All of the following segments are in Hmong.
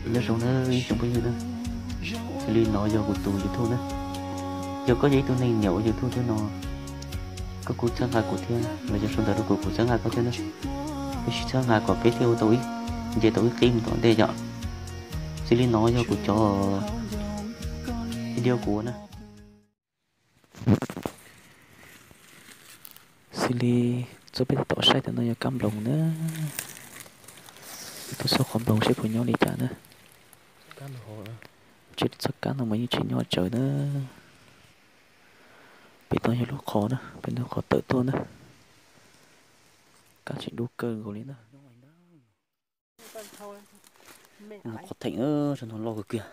Nyob zoo na ib tsoom phooj ywg na, xws li no yog kuv tus YouTube na. Yog koj yog ib tug neeg nyiam ua YouTube thiab no, koj kuj txhawb nqa kuv thiab, los yog sau ntawv rau kuv, kuv txhawb nqa koj thiab na. Peb sib txhawb nqa kom peb thiaj ua tau ib, nce tau ib qib mus tom ntej yom. Xws li no yog kuv cov video kuv ua na. Xws li txoj peb tab tom saib tam no yog kab nploos na. Tuaj xauj qhov nploos seb puas nyob li cas na. Txoj kab no mas yeej tsis nyob tsawg na. Pem no yog lub qhov na, pem no qhov tawm tuaj na. Kab tseem dub kawg nkaus li na. Qhov theem na, tso no loj kawg kiag.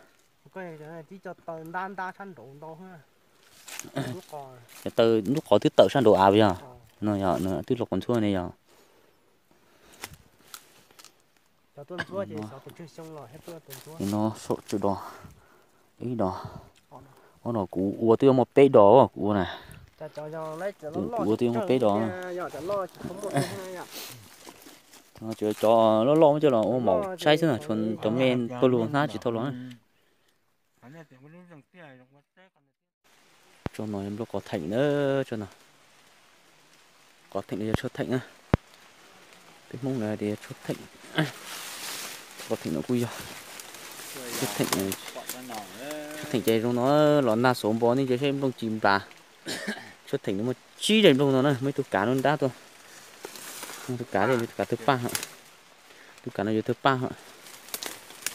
Taw lub qhov twb tawm sab nraud av yog. No yog twb los quas ntxhuab ne yog. No saum tswm dos, ib dos, ob dos, kuv ua twb muaj peb dos kuv ua na. Kuv ua twb muaj peb dos. Cov loj loj coj los ua maum saib xwb, cov me pawg lug hnab tsis tau los na. Tso no yog nplooj qhov theem na, tso no. Qhov theem no yog tshuaj theem na. Peb Hmoob lawv tias tshuaj theem. Qhov theem no kuj yog tshuaj theem. Tshuaj theem ces zoo no los nag xuav npo nej ntsia seb nplooj ci nplas. Tshuaj theem no muaj tsib daim nplooj no na, muaj ib tug kav nruab nrab tuaj. Tus kav, tus kav tawg paj, tus kav no yuav tawg paj.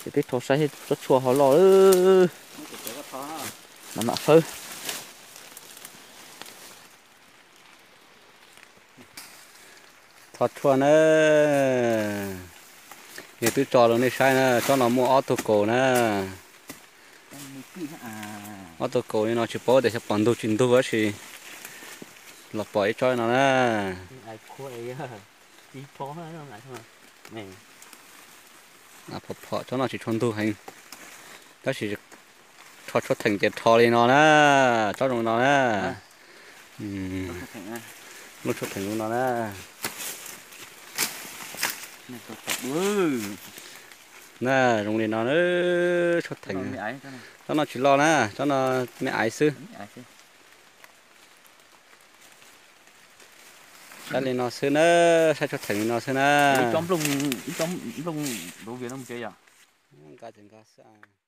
Ces peb rho saib tsob tshuaj ho loj lawm. Mam mam fawb. Tso tshuaj na. Yog twb tso rau nej saib na, tsob no muaj ob tug kaus na. Ob tug kaus li no tsis paub tias xyov pom ntug tsis ntug tab sis los pom ib tsob no na. Phom phom tsob no tsis tshua ntug heev, tab sis rho tshuaj theem ces rho li no na, tsob zoo no na. Lub tshuaj theem zoo no na. Na, zoo li no na, tshuaj theem. Tsob no tsis loj na, tsob no me aiv xwb. Saib li no xwb na, saib tshuaj theem li no xwb na. Nqa ces nqa xwb.